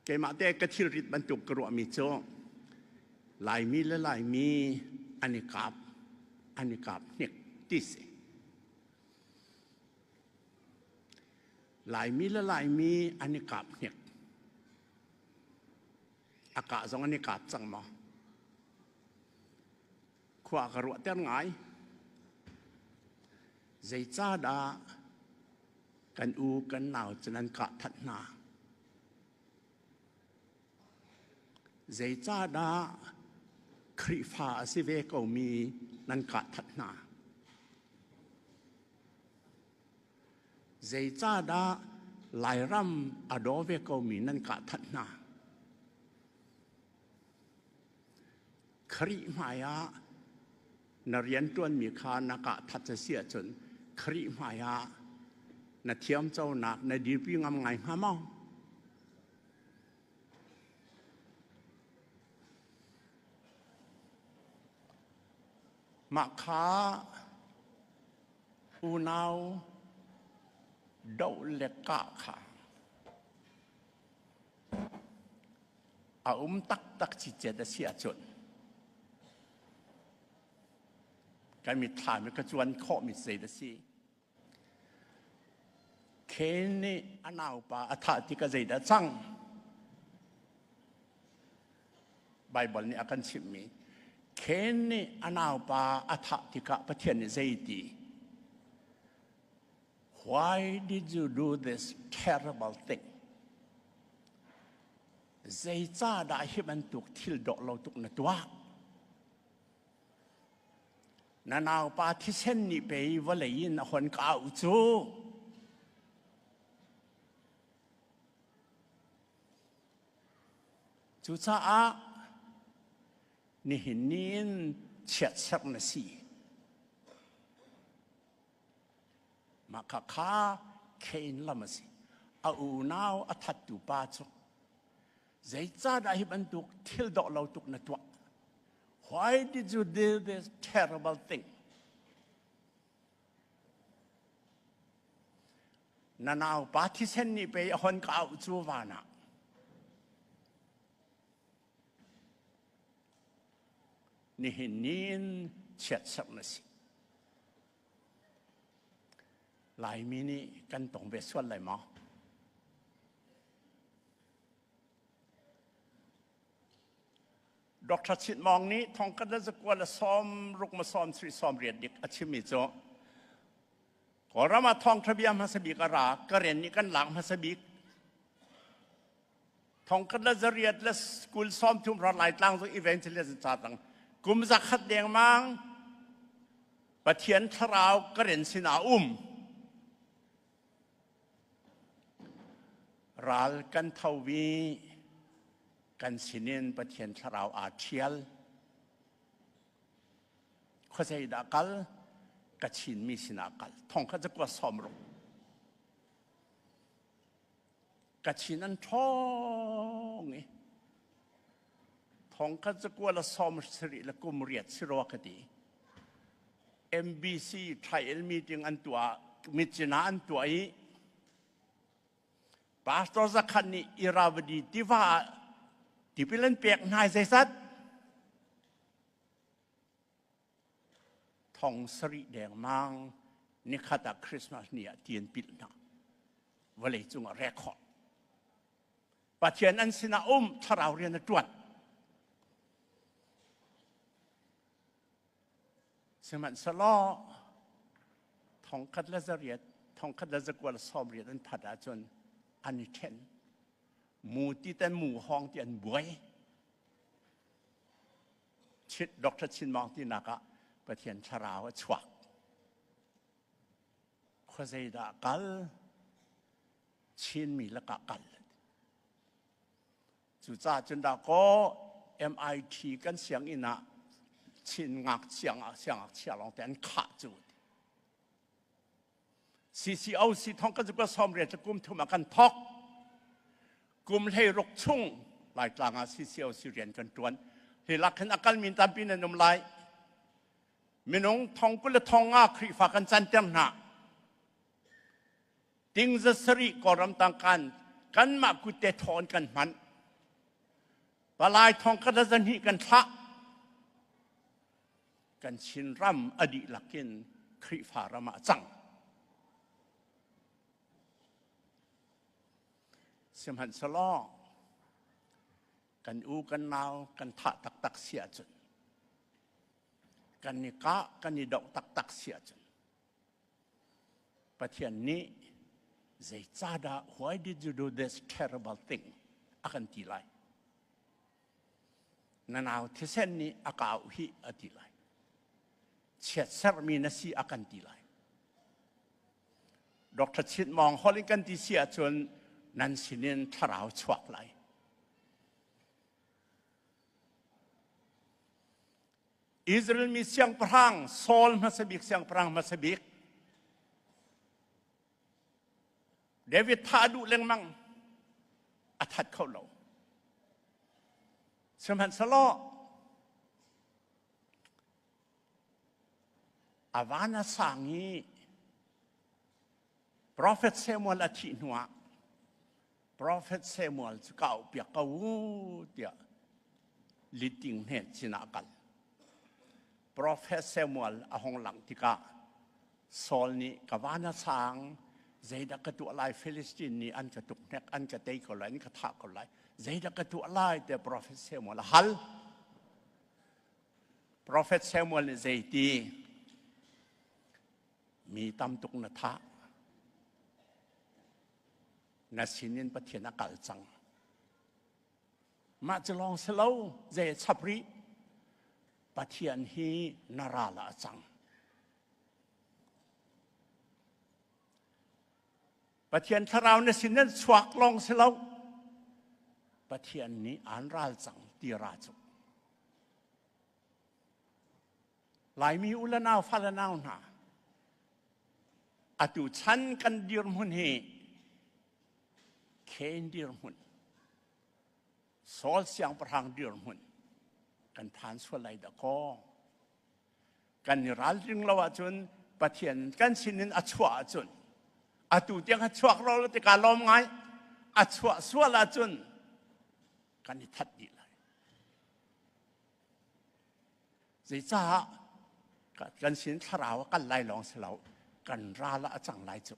Keimah te ka thilrit bantuk ka ruahmi cu Laimi le Laimi an i kap an i kap hnik ti si. Laimi le Laimi an i kap hnik. A kah zong an i kap cang maw? Khua ka ruahter ngai. Zeicahdah kan u kan nau cu nan kah that hna? Zeicahdah Khrihfa a si ve komi nan kah that hna? Zeicahdah Lairam a daw ve komi nan kah that hna? Khrih hmai ah na rianṭuanmi kha na kah that a si ahcun Khrih hmai ah na thiamconak na dirpi ngam ngai hnga maw? Mah kha unau doh le kah kha a um taktak cicet a si ahcun kan mitthlam i ka cuan khawhmi zei a si. Cain nih a naupa a thah tikah zeidah cang? Baibal nih a kan chimhmi Cain nih a naupa a thah tikah Pathian nih zei ti? Why did you do this terrible thing? Zeicahdah hi bantuk thil dawh lo tuk na tuah? Na naupa thisen nih pei vawlei in a hon ka auh cu. Cucaah nihin ni in chiatserh na si. Mah khakha Cain lam a si. A unau a thattu pa cu zeicahdah hi bantuk thil dawh lo tuk na tuah? Why did you do this terrible thing? Na naupa thisen nih pei a hon ka auh cu van ah. Nihin ni in chiatserh na si. Laimi nih kan tong ve sual lai maw? Dr. Chin Mawng nih thongkhat le zakua le sawm ruk ma sawm sri sawm riat dik a chimmi cu Kawlram ah thawngṭha bia hmasa bik a ra Karen nih kan lak hmasa bik thongkhat le zariat le kul sawm thum rat lai tlang zong evangelist ca tang kum zakhat dengmang Pathian thlarau Karen sinah um ral kan tho i kan sinin Pathian thlarau aa ṭhial khuazei dah kal ka Chinmi sinah kal thongkhat zakua sawm ruk Kachin an ṭhawng i thongkhat zakua le sawm sarih le kum riat si rua ka ti. MBC trial meeting an tuah Myitkyina an tuah i Pastor Zakhat nih Irrawaddy tiva ah tipil an pek hna zeizat Thong sarih dengmang nikhat ah Christmas ni ah ti an pilh hna. Vawlei cung ah record. Pathian an sinah um thlarau rian a ṭuan. Sihmanhsehlaw thongkhat le zariat, thongkhat le zakua le sawmriat an phat ahcun an i ṭhen. Mu ti ten mu hawng ti an buai. Dr. Chin Maung tinak ah Pathian thlarau a chuak. Khuazei dah kal? Chinmi lakah kal. Cucaah cun dah kaw MIT kan sianginn ah Chin ngakchia siangngakchia lawng te an khah cu. CCOC thong kan zuka sawm riat kum thum ah kan thok. Kum hlei ruk chung Laitlang ah CCOC rian kan tuan. Hi lak hin akal min tampi nan um lai. Minung thong kul le thong nga Khrihfa kan canter hna. Ting za sarih Kawlram tangkan kanmah kutte thawn kan hman. Palai thong khat le zahnih kan thlah. Kan Chinram a dihlak in Khrihfa ram ah cang. Sihmanhsehlaw kan u kan nau kan thah taktak si ahcun kan i kah kan i doh taktak si ahcun Pathian nih zeicahdah why did you do this terrible thing a kan ti lai. Na nau thisen nih a ka auh hi a ti lai. Chiatserhmi na si a kan ti lai. Dr. Chin Mawng holh in kan ti si ahcun nan sinin thlarau chuak lai. Israel mi siangpahrang Saul hmasa bik siangpahrang hmasa bik David thah duh lengmang a that kho lo. Sihmanhsehlaw a van a sang i Prophet Samuel a thih hnuah Prophet Samuel cu ka auhpiak ko u tiah liting hnet sinah a kal. Prophet Samuel a hung langh tikah Saul nih ka van a sang zeidah ka tuah lai Philistine nih an ka tuk hnek an ka tei ko lai an ka thah ko lai zeidah ka tuah lai tiah Prophet Samuel a hal. Prophet Samuel nih zeiti mi tam tuk na thah na sinin Pathian a kal cang mah cu lawng si lo zei chap rih Pathian hi na ral ah a cang Pathian thlarau na sin nan chuak lawng si lo Pathian nih an ral cang ti ra cu Laimi u le nau fa le nau hna atu chan kan dirhmun hi Cain dirhmun Saul siangpahrang dirhmun kan phan sual lai dah kaw kan i ralring lo ahcun Pathian kan sinin a chuah ahcun atu tiang a chuak lo lo tikah lawm ngai a chuah sual ahcun kan i that dih lai Zeicah kan sin thlarau a kal lai lawng si lo, kan ral ah a cang lai cu.